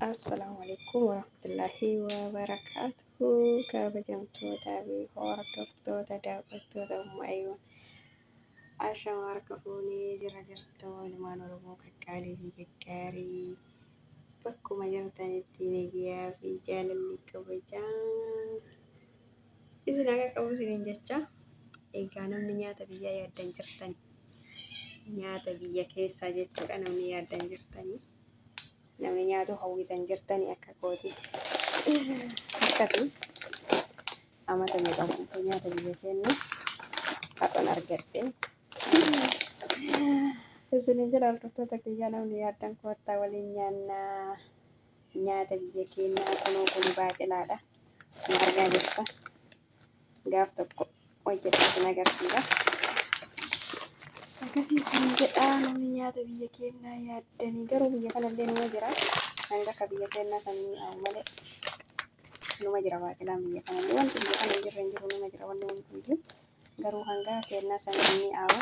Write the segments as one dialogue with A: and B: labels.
A: Assalaamu alaikum warahmatullaahi wabarakaatuhu. Kabajamtootaa fi hordoftoota daawwattoota Ummaayyoon ashama harka fuunee jira jirtu ilmaan Oromoo qaqqaalii fi gaggaarii bakkuma jirtanitti nagayaa fi jaalalli kabajaa isin akka qabu isiniin jecha. Egaa namni nyaata biyyaa yaaddan jirtani, nyaata biyya keessaa jechuudha, namni yaaddan jirtanii, namni nyaatu hawwitan jirtanii akka kooti. Akkasi amata meeqa guutuu nyaata biyya keenya har'an argadhe. Isinin jedha hordoftoota kiyyaa, namni yaaddan koottaa waliin nyaannaa nyaata biyya keenyaa. Kunoo kuni baaqelaadha. Kun argaa jirta. Gaaf tokko hojjedha isin agarsiisa. Akkasii isin jedha, namni nyaata biyya keenyaa yaaddanii garuu biyya kanallee numa jira. Hanga akka biyya keenyaa san mi'aawu malee numa jira baaqelaan biyya kanallee. Wanti biyya kana hin jirre hin jiru, numa jira wanni hunduyyuu. Garuu hanga keenyaa san hin mi'aawu.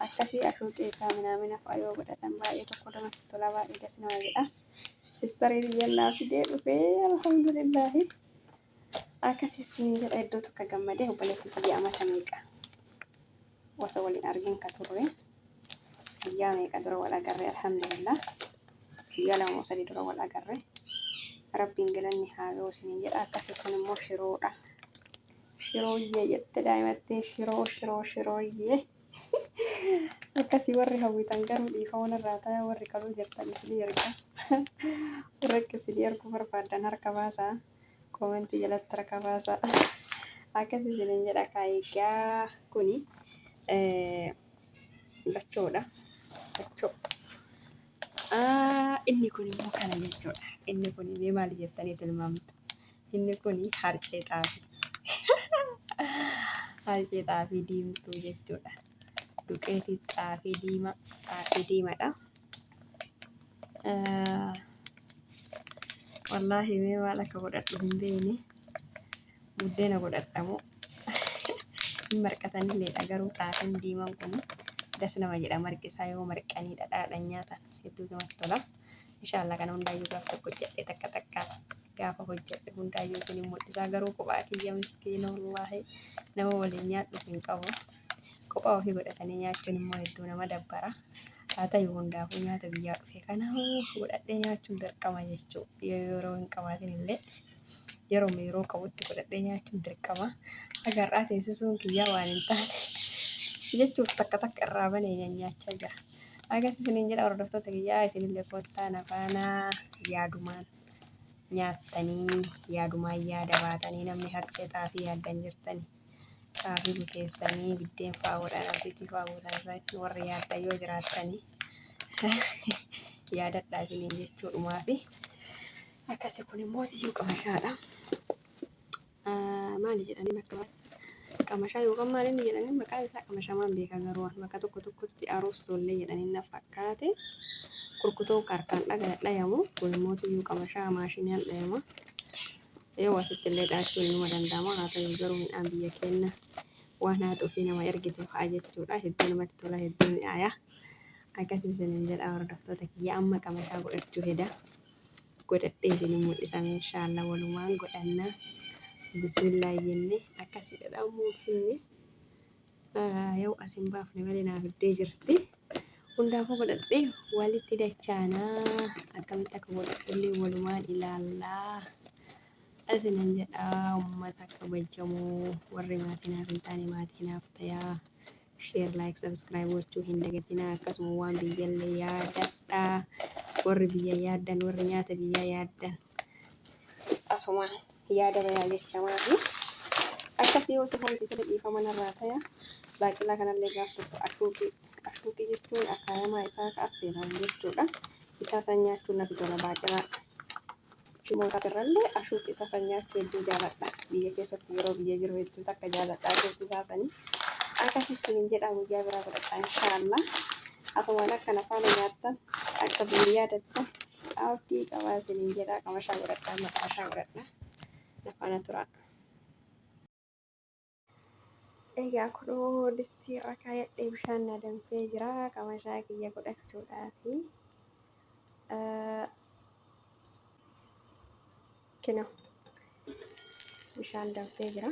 A: Akkasii ashuuxii isaa minaamina fa'a yoo godhatan baay'ee tokko namatti tola, baay'ee das nama jedha. Sistarii biyyannaa fidee dhufee, alhamdulillaahi. Akkasii isin jedha, iddoo tokko gammadee obboleettii tiyya amata meeqa osoo waliin argin ka turre, guyyaa meeqa dura wal agarre, alhamdulillah, guyyaa 2 moo 3 dura wal agarre, rabbiin galanni haa ga'u isiniin jedha. Akkasii kun immoo shiroodha. Shirooyyee jette daa'imattiin, shiroo shiroo shirooyyee. Akkasii warri hawwitan garuu dhiifama narraa ta'a, warri qaluu jirtan isinii erga. Warri akka isinii erguu barbaadan harka baasaa. Koomentii jalatti harka baasaa. Akkasii isiniin jedha kaayigaa, kuni lachoodha. Lachoo. Inni kun immoo kana jechuudha. Inni kun mee maali jettanii tilmaamtu? Inni kun harcee xaafii. Harcee xaafii diimtuu jechuudha. Duqeetii xaafii diimaa, xaafii diimaadha. Wallaahi mee maal akka godhadhu hin beekne. Buddeena godhadha moo hin marqatanilleedha, garuu xaafiin diimaan kun das nama jedha, marqi isaa yoo marqanii dhadhaadhaan nyaatan hedduu namatti tola. Inshaallah kana hundaayyuu gaaf tokko hojjedhe, takka takka gaafa hojjedhe hundaayyuu isin mul'isaa. Garuu kophaa kiyya, miskiina, wallaahi nama waliin nyaadhu hin qabu. Kophaa ofii godhatanii nyaachuun immoo hedduu nama dabbara. Haa ta'u, hundaafuu nyaata biyyaa dhufe kana godhadhee nyaachuun dirqama jechuu, yeroo hin qabaatin illee yeroo yeroo qabutti godhadhee nyaachuun dirqama. Haga har'aa teessisuun kiyyaa waan hin taane jechuuf takka takka irraa banee nyaachaa jira. Akkas isiniin jedha hordoftoota kiyyaa, isinillee koottaa na faana yaadumaan nyaattanii yaadumaan yaada baatanii, namni harcee xaafii yaaddan jirtanii xaafii bukeessanii biddeen fa'aa godhan, abbiitii fa'aa gootan warri yaaddan yoo jiraattanii yaadadhaa isiniin jechuudhumaafi. Akkasi kun immoo tiyyuu qamashaadha. Maali jedhanii bakka biraatti qamashaa yookaan maal inni jedhanii maqaan isaa qamashamaan beeka, garuu bakka tokko tokkotti aruus tollee jedhanii na fakkaate. Kurkutoo harkaan dhayamu, kun immoo tiyyuu qamashaa maashinaan dhayama. Yoo asitti illee dhaachuun numa danda'ama, haa ta'u garuu midhaan biyya keenya waan haati ofii nama ergite fa'a jechuudha. Hedduu namatti tola, hedduu mi'aaya. Akkasii isiniin jedha hordoftoota kiyya, amma qamashaa godhachuu heda. Godhadhee isin mul'isame, inshaallah walumaan godhanna. Bismillah jenne akkasii dhadhaamuu finne. Yoo asin baafne malee naa fiddee jirti. Hundaafuu godhadhee walitti dachaanaa, akkamitti akka godhadhullee walumaan ilaallaa. Isinin jedha uummata kabajamoo, warri maatii naaf hin taane maatii naaf tayaa. Share, like, subscribe gochuu hin dagatinaa. Akkasuma waan biyyallee yaadadhaa. Warri biyya yaaddan, warri nyaata biyyaa yaaddan asumaan yaada bayaa jechamaa fi akkasii yoo si hoosisee dhiifama narraa taya. Baaqelaa kanallee gaaf tokko ashuuqii, ashuuqii jechuun akaayamaa isaa ka affeelamu jechuudha. Isaa san nyaachuun natti tola baaqelaa. Shimoo isaatirrallee ashuuqii isaa san nyaachuu hedduu jaaladha. Biyya keessatti yeroo biyya jiru hedduu takka jaaladha ashuuqii isaa sanii. Akkasii isiniin jedha, guyyaa biraa godhadha inshaallah. Asumaan akka na faana nyaattan, akka biyya yaadattan abdii qabaa isiniin jedha, qamashaa godhadha, amma qamashaa godhadha. Na faana turaa. Egaa kunoo distii irra kaayadhee bishaan na danfee jira qamashaa kiyya godhachuudhaafi. Kinoo bishaan danfee jira.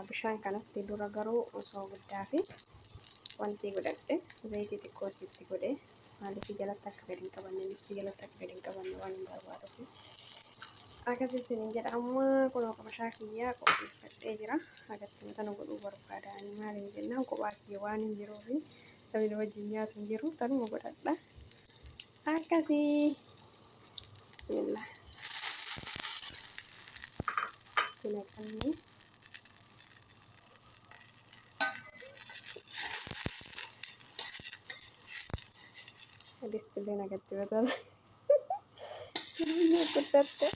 A: Bishaan kanatti dura garuu osoo guddaa fi wanti godhadhe zayitii xiqqoo isitti godhe, maaliif jalatti akka gadi hin qabanne, mistii jalatti akka gadi hin qabanne waan hin barbaaduuf. Akkasii isiniin jedha. Amma kunoo qamashaa kiyyaa qopheeffadhee jira. Agatti matana godhuu barbaada. Ani maaliif jennaan kophaa kiyya waan hin jiruufi namni wajjin nyaatu hin jiru, tanuma godhadha. Akkasii. Bismillah. Itti naqannee distillee nagatti batala. Jirbiyyee guddatte.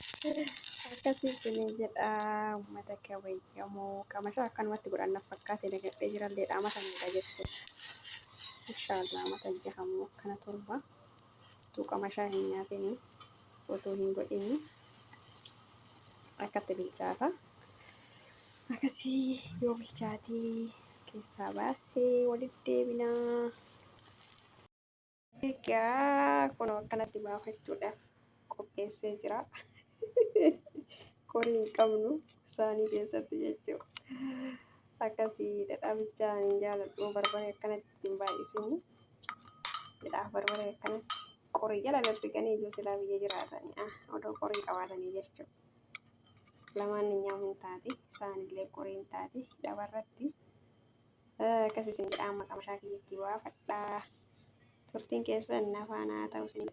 A: Akkasii isiniin jedha, uummata kabajamoo. Qamashaa akkanumatti godhan na fakkaate, dagadhee jiralleedha. Amata meeqa jette? Inshaallah amata jahamoo akkana 7. Utuu qamashaa hin nyaatini, utuu hin godhini akkatti bilchaata. Akkasii yoo bilchaatee keessaa baasee walitti deebinaa. Egaa kunoo akkanatti baafachuudhaaf qopheessee jira. Qorii hin qabnu saanii keessatti jechuudha. Akkasii dhadhaa bichaa hin jaaladhu, barbaree akkanatti ittiin baay'isini. Dhadhaaf barbaree akkanatti qorii jala darganii iyyuu silaa biyya jiraatanii odoo qorii qabaatanii jechuudha. Lamaan ni nyaamu hin taati, saanillee qorii hin taati dhabarratti. Akkas isin jedha, amma qamashaa kiyyatti baafadha. Turtiin keessan na faana haa ta'u isin.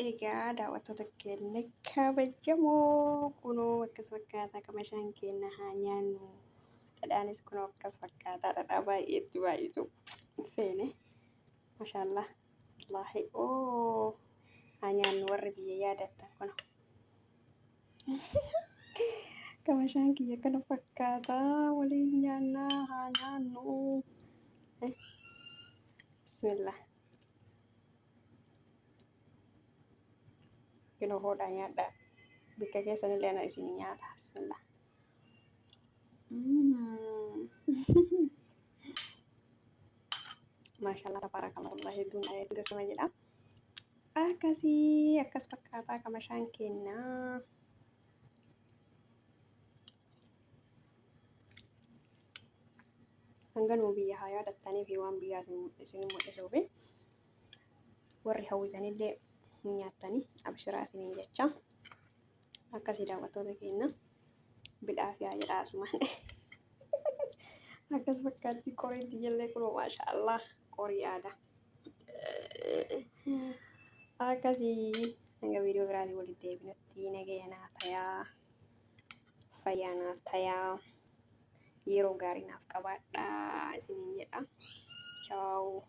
A: Egaa daawwattoota keenya kabajamoo, kunoo akkas fakkaata qamashaan keenya, haa nyaannu. Dhadhaanis kunoo akkas fakkaata, dhadhaa baay'eetti baay'isu feene. Mashallah. Wallaahi oo haa nyaannu, warri biyya yaadattan kunoo. Qamashaan kiyya kana fakkaata, waliin nyaannaa, haa nyaannu. Bismillah. Kinoo hodhaa nyaadhaa. Bikka keessanillee ana isin nyaata. Bismillah. Maashaallah, tabaarakallah, wallahi hedduun hedduu jedha. Akkasii akkas fakkaataa qamashaan kennaa. Hanganuma biyya haa yaadattanii fi waan biyyaa isin mul'isuufi warri hawwitanillee hin nyaattanii, abshiraa isiniin jecha. Akkasii daawwattoota keenya, bidhaa fi haa jedhaa asumaan. Akkas fakkaatti qoriitti jallee kunoo, maasha Allah, qorii aadaa. Akkasii hanga viidiyoo biraatiin walitti deebinutti nagaya naa tayaa, fayyaa naa tayaa, yeroo gaarii naaf qabaadhaa isiniin jedha. Chaawu.